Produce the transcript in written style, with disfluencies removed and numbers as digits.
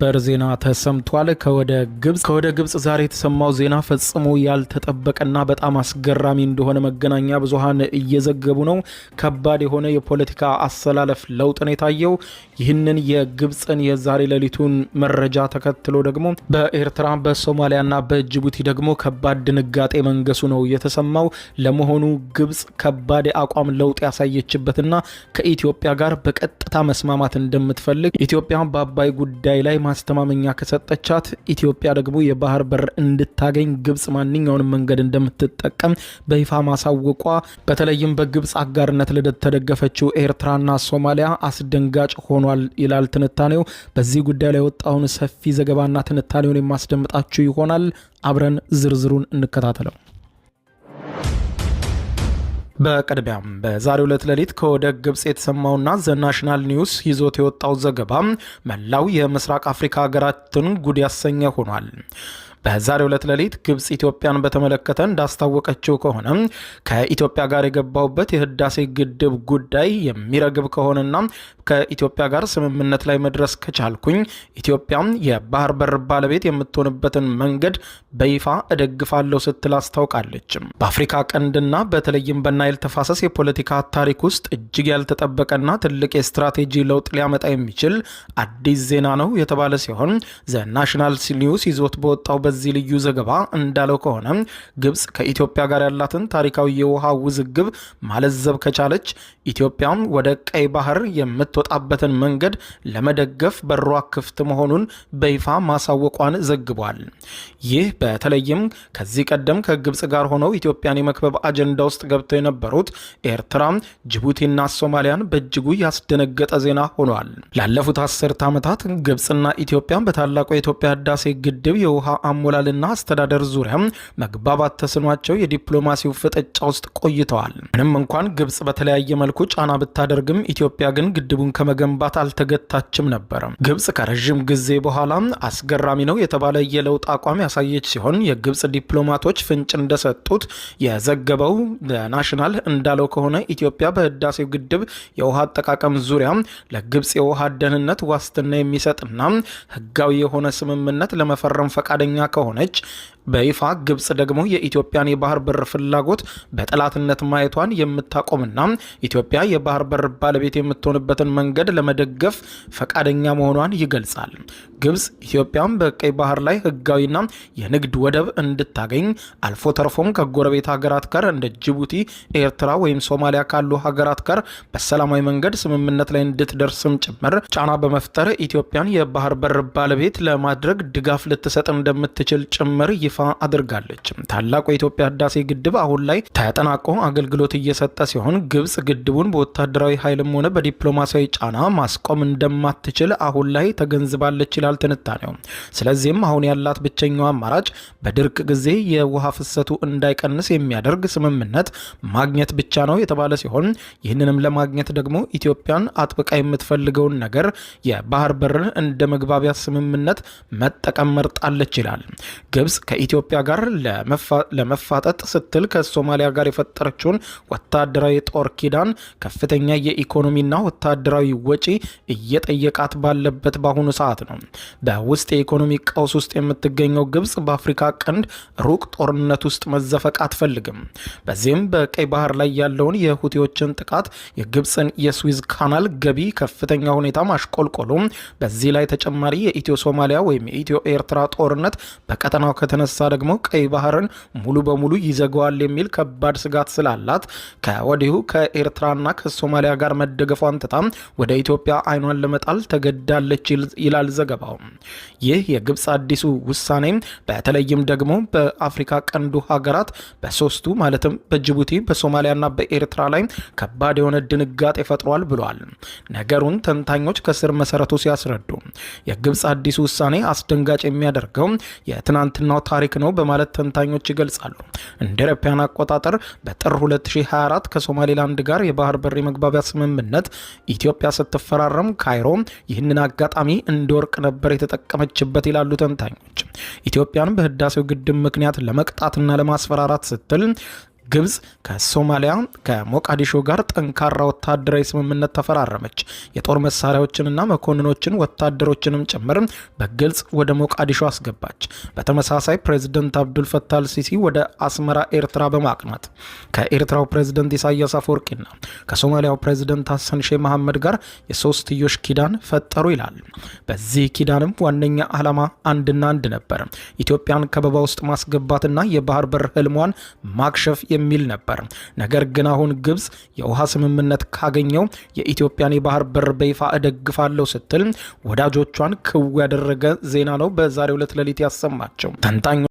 ሰበር ዜና ተሰምቷል። ከወደ ግብጽ ዛሬ የተሰማው ዜና ፈጽሞ ያልተጠበቀና በጣም አስገራሚ እንደሆነ መገናኛ ብዙሃን እየዘገቡ ነው። ከባድ የሆነ የፖለቲካ አሰላለፍ ለውጥ ነው የታየው። ይህንን የግብፅን የዛሬ ሌሊቱን መረጃ ተከትሎ ደግሞ በኤርትራ፣ በሶማሊያና በጅቡቲ ደግሞ ከባድ ድንጋጤ መንገሱ ነው የተሰማው። ለመሆኑ ግብጽ ከባድ የአቋም ለውጥ ያሳየችበትና ከኢትዮጵያ ጋር በቀጥታ መስማማት እንደምትፈልግ፣ ኢትዮጵያ በአባይ ጉዳይ ላይ ማስተማመኛ ከሰጠቻት ኢትዮጵያ ደግሞ የባህር በር እንድታገኝ ግብጽ ማንኛውንም መንገድ እንደምትጠቀም በይፋ ማሳወቋ በተለይም በግብጽ አጋርነት ለተደገፈችው ኤርትራና ሶማሊያ አስደንጋጭ ሆኗል ይላል ትንታኔው። በዚህ ጉዳይ ላይ የወጣውን ሰፊ ዘገባና ትንታኔውን የማስደምጣችሁ ይሆናል። አብረን ዝርዝሩን እንከታተለው። በቅድሚያም በዛሬው ዕለት ሌሊት ከወደ ግብጽ የተሰማውና The National News ይዞት የወጣው ዘገባ መላው የምስራቅ አፍሪካ ሀገራትን ጉድ ያሰኘ ሆኗል። በዛሬው ዕለት ሌሊት ግብጽ ኢትዮጵያን በተመለከተ እንዳስታወቀችው ከሆነ ከኢትዮጵያ ጋር የገባሁበት የህዳሴ ግድብ ጉዳይ የሚረግብ ከሆነና ከኢትዮጵያ ጋር ስምምነት ላይ መድረስ ከቻልኩኝ ኢትዮጵያም የባህር በር ባለቤት የምትሆንበትን መንገድ በይፋ እደግፋለሁ ስትል አስታውቃለች። በአፍሪካ ቀንድና በተለይም በናይል ተፋሰስ የፖለቲካ ታሪክ ውስጥ እጅግ ያልተጠበቀና ትልቅ የስትራቴጂ ለውጥ ሊያመጣ የሚችል አዲስ ዜና ነው የተባለ ሲሆን፣ The National News ይዞት በወጣው በዚህ ልዩ ዘገባ እንዳለው ከሆነ ግብጽ ከኢትዮጵያ ጋር ያላትን ታሪካዊ የውሃ ውዝግብ ማለዘብ ከቻለች ኢትዮጵያም ወደ ቀይ ባህር የምትወጣበትን መንገድ ለመደገፍ በሯ ክፍት መሆኑን በይፋ ማሳወቋን ዘግቧል። ይህ በተለይም ከዚህ ቀደም ከግብጽ ጋር ሆነው ኢትዮጵያን የመክበብ አጀንዳ ውስጥ ገብተው የነበሩት ኤርትራ፣ ጅቡቲና ሶማሊያን በእጅጉ ያስደነገጠ ዜና ሆኗል። ላለፉት 10 ዓመታት ግብጽና ኢትዮጵያ በታላቁ የኢትዮጵያ ህዳሴ ግድብ የውሃ አሞላልና አስተዳደር ዙሪያ መግባባት ተስኗቸው የዲፕሎማሲው ፍጥጫ ውስጥ ቆይተዋል። ምንም እንኳን ግብጽ በተለያየ መልኩ ጫና ብታደርግም ኢትዮጵያ ግን ግድቡን ከመገንባት አልተገታችም ነበር። ግብጽ ከረዥም ጊዜ በኋላ አስገራሚ ነው የተባለ የለውጥ አቋም ያሳየች ሲሆን፣ የግብጽ ዲፕሎማቶች ፍንጭ እንደሰጡት የዘገበው National እንዳለው ከሆነ ኢትዮጵያ በህዳሴው ግድብ የውሃ አጠቃቀም ዙሪያ ለግብጽ የውሃ ደህንነት ዋስትና የሚሰጥና ህጋዊ የሆነ ስምምነት ለመፈረም ፈቃደኛ ከሆነች በይፋ ግብጽ ደግሞ የኢትዮጵያን የባህር በር ፍላጎት በጠላትነት ማየቷን የምታቆምና ኢትዮጵያ የባህር በር ባለቤት የምትሆንበትን መንገድ ለመደገፍ ፈቃደኛ መሆኗን ይገልጻል። ግብጽ ኢትዮጵያን በቀይ ባህር ላይ ህጋዊና የንግድ ወደብ እንድታገኝ፣ አልፎ ተርፎም ከጎረቤት ሀገራት ጋር እንደ ጅቡቲ፣ ኤርትራ ወይም ሶማሊያ ካሉ ሀገራት ጋር በሰላማዊ መንገድ ስምምነት ላይ እንድትደርስም ጭምር ጫና በመፍጠር ኢትዮጵያን የባህር በር ባለቤት ለማድረግ ድጋፍ ልትሰጥ እንደምትችል ጭምር ይፋ አድርጋለች። ታላቁ የኢትዮጵያ ህዳሴ ግድብ አሁን ላይ ተጠናቆ አገልግሎት እየሰጠ ሲሆን፣ ግብጽ ግድቡን በወታደራዊ ኃይልም ሆነ በዲፕሎማሲያዊ ጫና ማስቆም እንደማትችል አሁን ላይ ተገንዝባለች ይላል ትንታኔው። ስለዚህም አሁን ያላት ብቸኛው አማራጭ በድርቅ ጊዜ የውሃ ፍሰቱ እንዳይቀንስ የሚያደርግ ስምምነት ማግኘት ብቻ ነው የተባለ ሲሆን፣ ይህንንም ለማግኘት ደግሞ ኢትዮጵያን አጥብቃ የምትፈልገውን ነገር የባህር በርን እንደ መግባቢያ ስምምነት መጠቀም መርጣለች ይላል። ግብጽ ከኢትዮጵያ ጋር ለመፋጠጥ ስትል ከሶማሊያ ጋር የፈጠረችውን ወታደራዊ ጦር ኪዳን ከፍተኛ የኢኮኖሚና ወታደራዊ ወጪ እየጠየቃት ባለበት በአሁኑ ሰዓት ነው። በውስጥ የኢኮኖሚ ቀውስ ውስጥ የምትገኘው ግብጽ በአፍሪካ ቀንድ ሩቅ ጦርነት ውስጥ መዘፈቅ አትፈልግም። በዚህም በቀይ ባህር ላይ ያለውን የሁቲዎችን ጥቃት፣ የግብፅን የስዊዝ ካናል ገቢ ከፍተኛ ሁኔታ ማሽቆልቆሉ፣ በዚህ ላይ ተጨማሪ የኢትዮ ሶማሊያ ወይም የኢትዮ ኤርትራ ጦርነት በቀጠናው ከተነሳ ደግሞ ቀይ ባህርን ሙሉ በሙሉ ይዘጋዋል የሚል ከባድ ስጋት ስላላት ከወዲሁ ከኤርትራና ከሶማሊያ ጋር መደገፏን ትታ ወደ ኢትዮጵያ አይኗን ለመጣል ተገዳለች ይላል ዘገባው። ይህ የግብፅ አዲሱ ውሳኔ በተለይም ደግሞ በአፍሪካ ቀንዱ ሀገራት በሶስቱ ማለትም በጅቡቲ፣ በሶማሊያና በኤርትራ ላይ ከባድ የሆነ ድንጋጤ ፈጥሯል ብሏል። ነገሩን ተንታኞች ከስር መሰረቱ ሲያስረዱ የግብፅ አዲሱ ውሳኔ አስደንጋጭ የሚያደርገው የትናንትናው ታሪክ ነው በማለት ተንታኞች ይገልጻሉ። እንደ አውሮፓውያን አቆጣጠር በጥር 2024 ከሶማሌላንድ ጋር የባህር በር የመግባቢያ ስምምነት ኢትዮጵያ ስትፈራረም ካይሮ ይህንን አጋጣሚ እንደ ወርቅ ነበር የተጠቀመችበት ይላሉ ተንታኞች። ኢትዮጵያን በህዳሴው ግድብ ምክንያት ለመቅጣትና ለማስፈራራት ስትል ግብጽ ከሶማሊያ ከሞቃዲሾ ጋር ጠንካራ ወታደራዊ ስምምነት ተፈራረመች። የጦር መሳሪያዎችንና መኮንኖችን ወታደሮችንም ጭምር በግልጽ ወደ ሞቃዲሾ አስገባች። በተመሳሳይ ፕሬዝደንት አብዱልፈታህ አልሲሲ ወደ አስመራ ኤርትራ በማቅናት ከኤርትራው ፕሬዝደንት ኢሳያስ አፈወርቂና ከሶማሊያው ፕሬዝደንት ሀሰን ሼህ መሐመድ ጋር የሶስትዮሽ ኪዳን ፈጠሩ ይላል። በዚህ ኪዳንም ዋነኛ ዓላማ አንድና አንድ ነበር፣ ኢትዮጵያን ከበባ ውስጥ ማስገባትና የባህር በር ህልሟን ማክሸፍ የሚል ነበር። ነገር ግን አሁን ግብጽ የውሃ ስምምነት ካገኘው የኢትዮጵያን የባህር በር በይፋ እደግፋለሁ ስትል ወዳጆቿን ክው ያደረገ ዜና ነው በዛሬው ዕለት ሌሊት ያሰማቸው። ተንታኞች